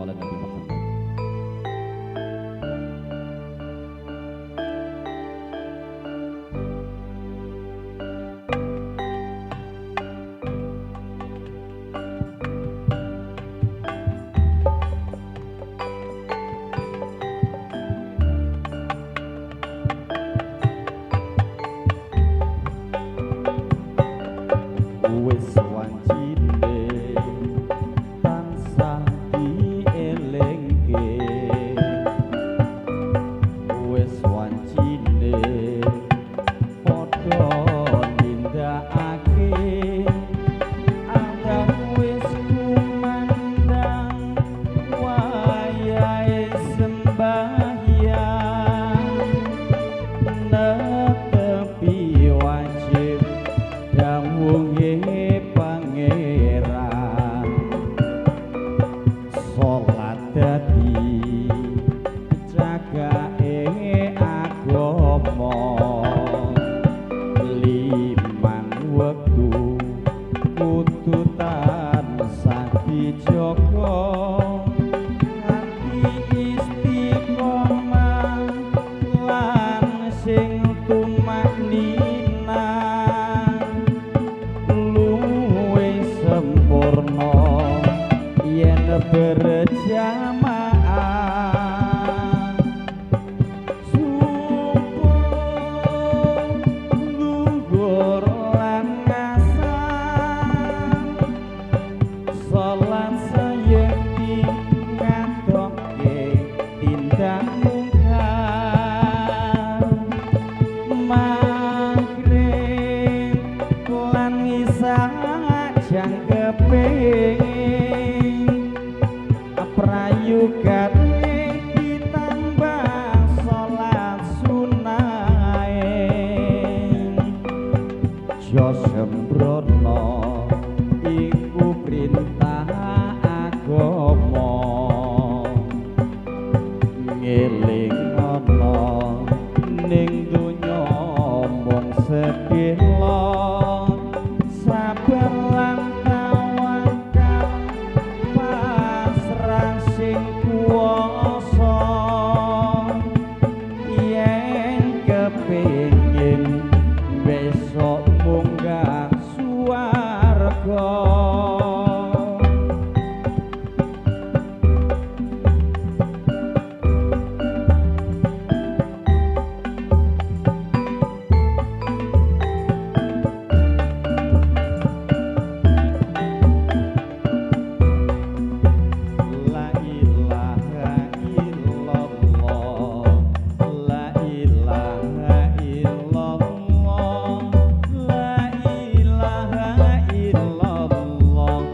Sallu ala Nabi Muhammad. Wis wancine tansah dielingke, wis wancine padha nindakake, adang wis kumandhang wayahe sembahyang, netepi wajib dawuhe Pangeran. Salat dadi jagake agama, limang wektu kudu tansah dijaga, nganti istiqomah lan sing tumaknina luwih sempurna yen berjamaah. Subuh luhur lan ngasar, salat sayekti ngadohke tindak mungkar, maghrib lan isya jangkepe prayugane ditambah salat sunahe. Jo sembrono iku perintah agama, ngeling ana ning donya mung sedhela, sabar lan tawakal pasrah sing kuwasa, yen kepengin besok munggah swarga. La ilaha illallah, la ilaha illallah, la ilaha illallah,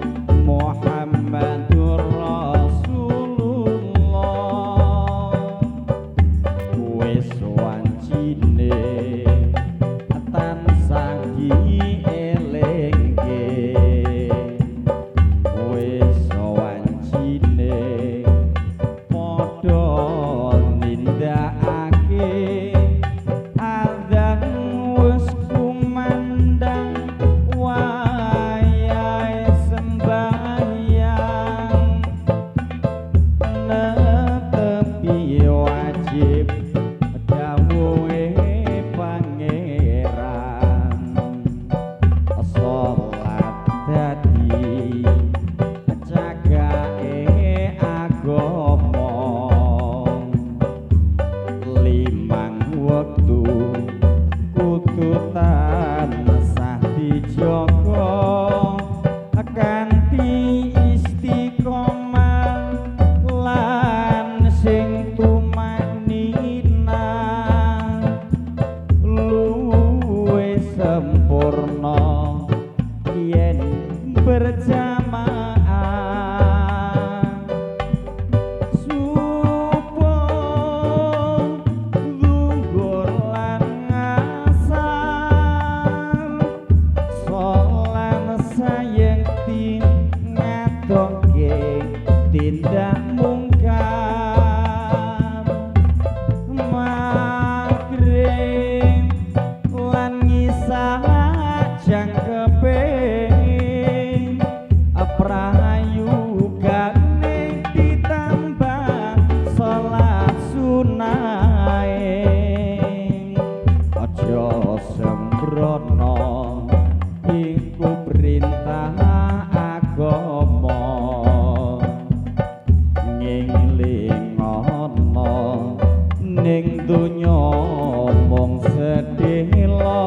Muhammadur Rasulullah. Wis wancine tansah dielingke, wis wancine padha nindakake, adzan wis kumandhang wayahe sembahyang, netepi wajib dawuhe Pangeran. Salat dadi jagake agama, limang wektu kudu tansah dijaga, kanthi istiqomah lan sing tumaknina luwih sempurna yen berjamaah. Subuh luhur Ning donya mung sedhela.